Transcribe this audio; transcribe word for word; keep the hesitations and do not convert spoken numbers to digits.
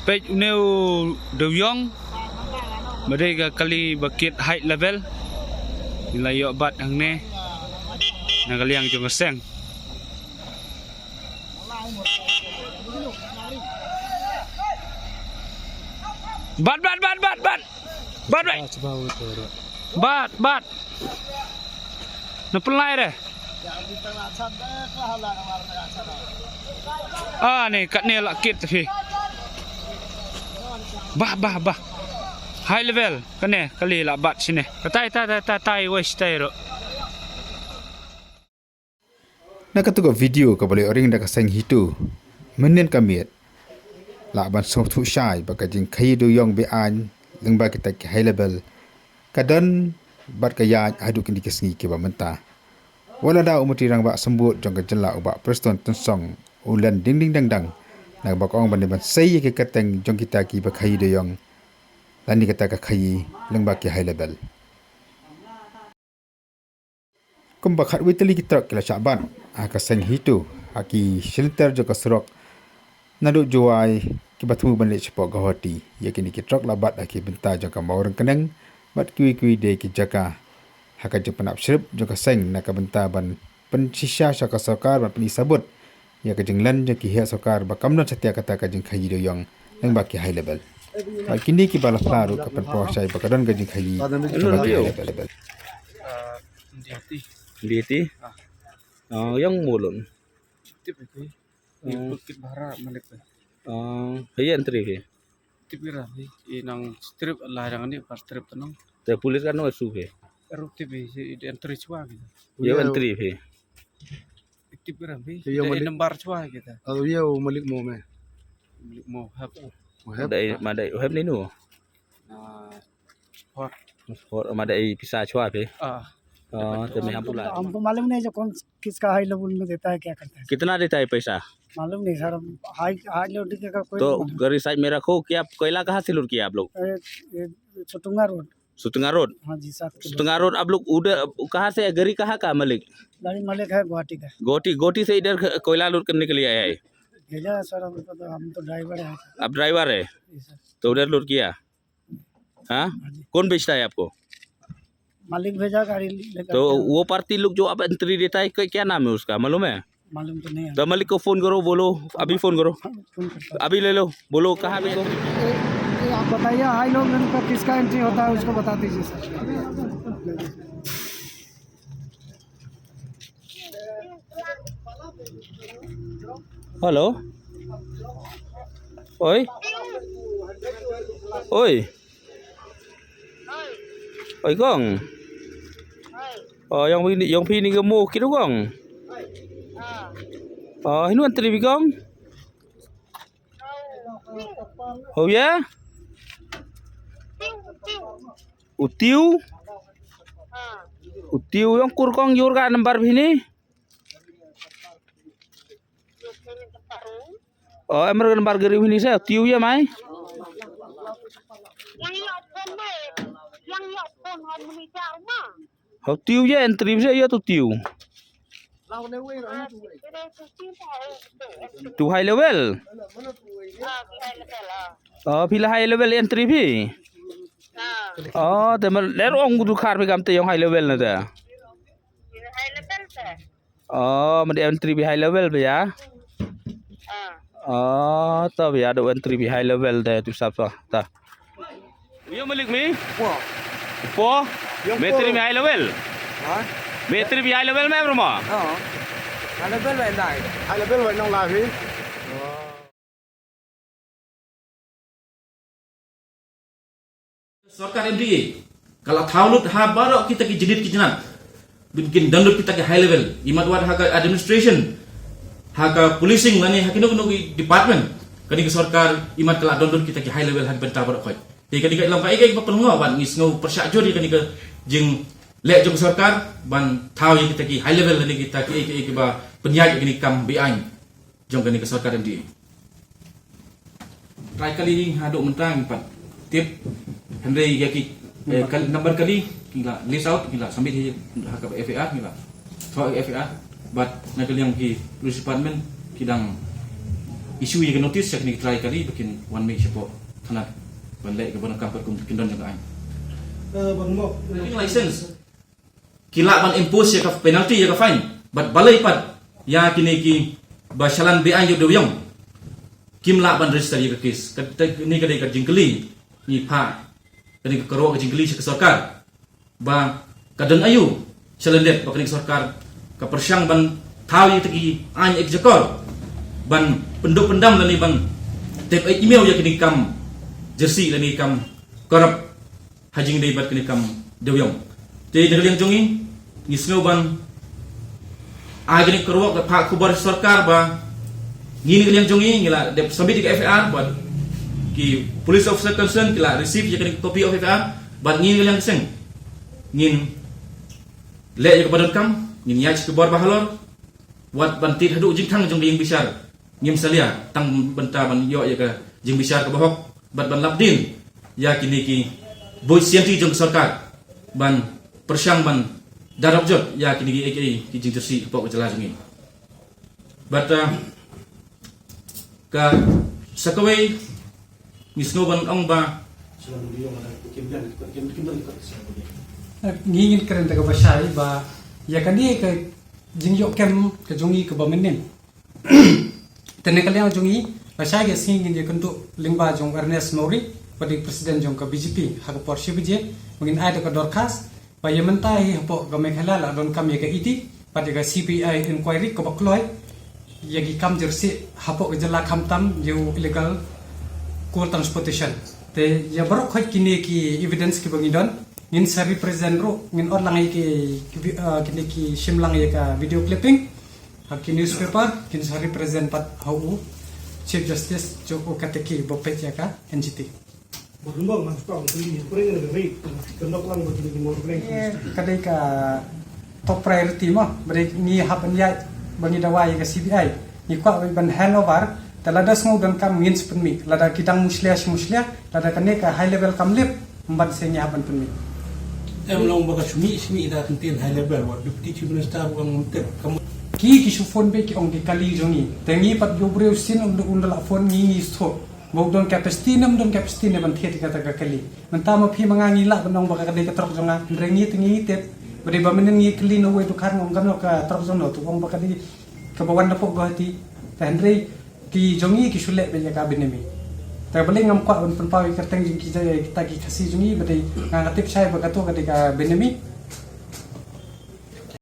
Peit une u dewïong ba dei ka kali ba kit high level. Ngi la ïoh bat hangne na ka liang jong ka seng. Bat, bat, bat, bat, bat. Bat, bat. Bat, bat. Na pynlai re. Ah, ni katne la kit phi. Bah, bah, bah. High level. Kane kali la bat sini. Katai, tai, tai, tai, tai, wei sitai ro. Na katu ka video kaba la ring da ka seng HITO mynnin ka miet, lah ban sngewthuh shai ba ka jingkhaïi dewïong be-aiñ lyngba kita ki high level ka don bad ka ïaid haduh kine ki sngi kiba mynta. Wat la da u Myntri Rangbah Symbud jong ka jylla u Bah Prestone Tynsong u len ding ding dang dang, na kaba ka ong ban dei ban sei ïa ki kyrteng jong kita kiba khaïi dewïong lane kata ka khaïi lyngba ki high level. Kumba khatwei tylli ki trok ki la shah bat ha ka seng HITO ha ki shilynter jong ka surok naduh Jowai kiba thmu ban leit shapoh Guwahati. Ïa kine ki trok la bat ha ki bynta jong ka Mawryngkneng bad kiwei kiwei de ki jaka ha ka jingpynap shrip jong ka seng na ka bynta ban pynshisha sha ka sorkar ban pyni sabut ïa ka jinglen jong ki heh sorkar ba kam don satia kata ka jingkhaïi dewïong lyngba ki high level. Bad kine kiba la phla ruh ka pynpaw shai ba ka don ka jingkhaïi lyngba ki high level. Ah, Diati. Diati? Ah. Oh, ïong mulun. Tip itu. Oh. Ikut kit bara malik tu. Oh, iya entry ke? Tip kira hi. Inang strip lah yang ni pas strip tenang. Te police kan no su ke? Eru tip hi, entry chua gitu. Iya, entry hi. Tip kira hi. Iya, malik. Number chua gitu. Aduh, iya, malik mau me. Malik mau hab. Mau hab. Madai, madai, hab ni nu. Ah, और और हमारे ये पिसा छुआ पे। हाँ। और तो मैं हम बुला हमको मालूम नहीं जो कौन किसका हाई लेवल में देता है, क्या करता है। कितना देता है पैसा? मालूम नहीं सर, हम हाई, हाई लेवल का कोई तो नहीं मालूम। गाड़ी साइड में रखो। क्या कोयला कहाँ से लोड किया आप लोग? ये, ये सुतुंगा रोड। सुतुंगा रोड? हाँ जी, सात किलो। सुतुंगा रोड। आप लोग उधर कहाँ से है? गाड़ी कहाँ का मालिक? गाड़ी मालिक है गुवाहाटी का। गुवाहाटी, गुवाहाटी से इधर ख-, कोयला लोड करने के लिए आया है? भेजा है सर, हमको तो, हम तो ड्राइवर है। आप ड्राइवर है? जी सर। तो उधर लोड किया? हाँ? हाँ जी। कौन भेजता है आपको? मालिक भेजा गाड़ी लेकर तो के। वो पार्टी लोग जो अब एंट्री देता है, क्या, क्या नाम है उसका, मालूम है? मालूम तो नहीं है। तो मालिक को फोन करो, बोलो, अभी फोन करो। हाँ, फोन करता हूँ। अभी ले लो, बोलो कहाँ पे को। ये, ये आप बताइए, हाई लेवल का किसका एंट्री होता है, उसको बता दीजिए सर। Hello. Oi. Oi. Oi kong. Oh, ïong phi, ïong phi ni ka mo kit kong. Oh, hynrei entry phi kong. Oh ya. U Tiew. U Tiew, ïong kur kong, ïoh ka number phi ni. Oh, em re number gari phi ni sa, Tiew ya mai. Ho Tiew ya entry sa ya tu Tiew. Tu high level. Oh, phi la high level entry phi. Oh, te ma ler ong du khar phi kam te ïong high level na te. Oh, ma dei entry phi high level phi ya. Oh, to phi ya du entry phi high level te tu sap sa ta. Yo malik mi? Po. Po? Yo me po. Entry phi high level? Ha? Me entry phi high level me bro ma? Ha. High level me nai. High level me nong la phi. Sorkar M D A ka la thaw lut ha baroh kita ki jingit ki jingat. Kin don lut kita ki high level. Imat wat ha ka administration, ha ka policing lane ha kino kino ki department. Kane ka sorkar imat ka la don lut kita ki high level ha ka bynta baroh khoit. Te kane ka long kaei kaei ba pynlong ban ngi sngew pyrshah jur ïa kane ka jingleh jong ka sorkar ban thaw ïa kita ki high level lane kita ki, ki, ki ba pynïaid ïa kane ka kam be-aiñ jong kane ka sorkar M D A. Trai kali hi haduh mynta ngi pat tip. Hynrei ïa ki, eh, number kali, ki la list out, ki la submit hi ha ka F I R, ki la thoh F I R. Bad na ka liang ki police department ki dang issue ïa ka notice sha kine ki trai kali ba kin wan mih shapoh thanat ban leh kaba donkam katkum ki kyndon jong ka aiñ. License ki lah ban impose ïa ka penalty, ïa ka fine, bad balei pat ïa kine kiba shalan be-aiñ ïa u dewïong kim lah ban register ïa ka case. Kane ka dei ka jingkylli ngi phah, kane ka kyrwoh ka jingkylli sha ka sorkar ba ka don aïu shalyndet ba kane ka sorkar ka pyrshang ban thaw ïa kita ki aiñ executor ban pynduh pyndam lane ban tep ïa email ïa kine ki kam jyrsieh lane ki kam corrupt ha jingdei bad kane ka kam dewïong. Te na ka liang jong ngi, ngi sngew ban ai kane ka kyrwoh ka phah khubor sorkar ba ngi na ka liang jong ngi ngi la dep submit ïa ka F I R bad ki police officer concerned ki la receive ïa kane ka copy of F I R bad ngi na ka liang ka seng ngin leh ïa kaba donkam, ngin ïaid sha ki bor ba halor wat ban tied haduh jingthang jong ka ïing bishar. Ngim salia tang bynta ban ïoh ïa ka jingbishar kaba hok bad ban lap dien ïa kine ki buit sianti jong ka sorkar ban pyrshang ban darap jot ïa kine ki, ki, ki jingjyrsieh hapoh ka jylla jong ngi. Bad, ah, ka sa kawei ngi sngew ban ong ba ngi ngin kren da kaba shai ba ïa kane ka jingïoh kem ka jong ngi kaba mynnin. Te na ka liang jong ngi, lashai ka sngi ngin ïakynduh lyngba jong Ernest Mori, ba dei president jong ka B J P, ha ka por shi baje, ba ngin ai da ka dorkhas ba ïa mynta hi hapoh ka Meghalaya la donkam ïa ka E D bad ïa ka C B I inquiry kaba kloi ïa ki kam jyrsieh hapoh ka jylla, khamtam ïa u illegal coal transportation. Te ïa baroh khoit kine ki evidence kiba ngi don, ngin sa represent ruh, ngin ot lang ïa ki, ki, ah, kine ki shim lang ïa ka video clipping ha ki newspaper, kin sa represent pat ha u Chief Justice jong u kateki ba peit ïa ka N G T. Ka dei ka top priority mo, ba dei ngi hap ban ïaid ba ngi dawa ïa ka C B I. Ngi kwah ban hand over, te lada sngew donkam ngin sa pynmih, lada ki dang mushlia shi mushlia, lada kane ka high level kam lip, mban se ngi hap ban pynmih. Em long ba ka shmih shmih da kyntien high level, wat Deputy Chief Minister ba ngam tip kam. Ki, ki shu phone beit ki ong ki kali jong ngi. Te ngi pat ïa u briew sien un, un da la phone ngi, ngi stop. Ba u don capacity ne ym don capacity ne ban thied ïa kata ka kali. Mynta ma phi ma nga ngi lah ban ong ba ka dei ka trok jong nga. Hynrei ngi te ngi tip. Ba dei ba mynnin ngi kylli na uwei dukhan nga ong kano ka trok jong no, te u ong ba ka dei kaba wan napoh Guwahati. Te hynrei ki jong ngi ki shu leh beit ïa ka benami. Te balei ngam kwah ban pynpaw ïa ka kyrteng jong ki, kita ki Khasi jong ngi, ba dei nga, nga tip shai ba kato ka dei ka benami.